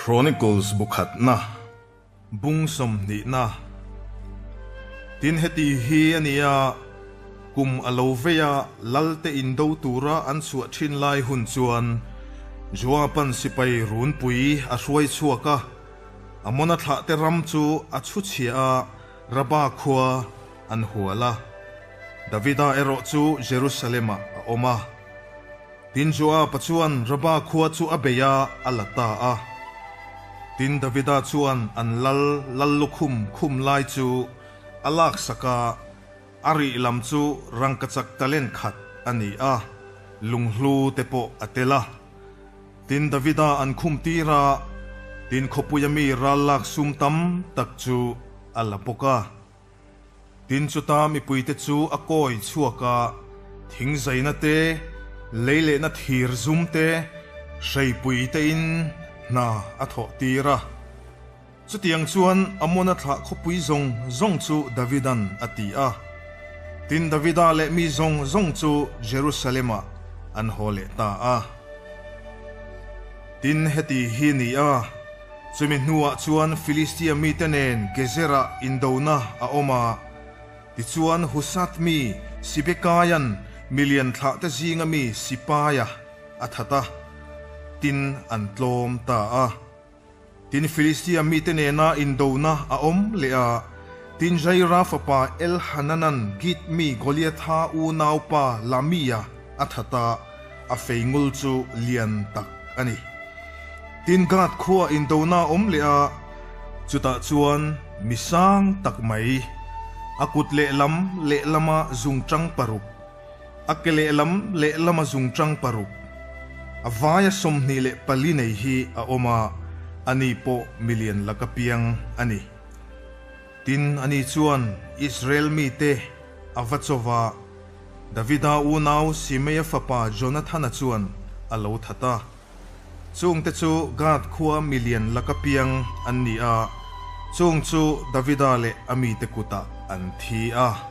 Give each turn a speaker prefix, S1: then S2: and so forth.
S1: Chronicles bu khatna, bung sawmhnihna. Tin heti hi a ni a, kum a lo vei a, Lalte indo tura an chhuah thin lai hun chuan Joaban sipai runpui a hruai chhuak a, Amona thlahte ram chu a chhu chhia a, Raba khua an hual a. Davida erawh chu Jerusalem-ah a awm a. Tin Joab-a chuan Raba khua chu a bei a, a la ta a. Tin Davida chuan an lal lal lukhum khum lai chu a laksak a, a rih lam chu rangkachak talent khat a ni a, lunghlu te pawh a tel a. Tin Davida an khum tir a, tin khawpuia mi ral lak sum tam tak chu a la bawk a. Tin chuta mipuite chu a kawi chhuak a, thingzaina te, lei lehna thir zum te, hreipui tein hna a thawh tir a. Chutiang chuan Amona thlah khawpui zawng zawng chu Davidan a ti a. Tin Davida leh mi zawng zawng chu Jerusalem-ah an haw leh ta a. Tin heti hi ni a. Chumi hnuah chuan Filistia mite nen Gezerah indona a awm a. Tichuan Husath mi Sibekaia'n milian thlahte zinga mi Sipaia a that a, tin an tlawm ta a. Tin Filistia mite nena indona a awm leh a, tin Jaira fapa Elhananan Git mi Goliatha unaupa Lamia a that a, a feingul chu lian tak a ni. Tin Gath khua indona a awm leh a, chutah chuan mi sang tak mai, a kut lehlam lehlama zungchang paruk, a ke lehlam lehlama zungchang paruk, a vaia 24 nei hi a awm a, ani pawh milian laka piang a ni. Tin, ani chuan Israel mite a va cho va. Davida unau Simeia fapa Jonathana chuan a lo that a. Chungte chu Gath khua milian laka piang an ni a, chung chu Davida leh a mite kutah an thi a.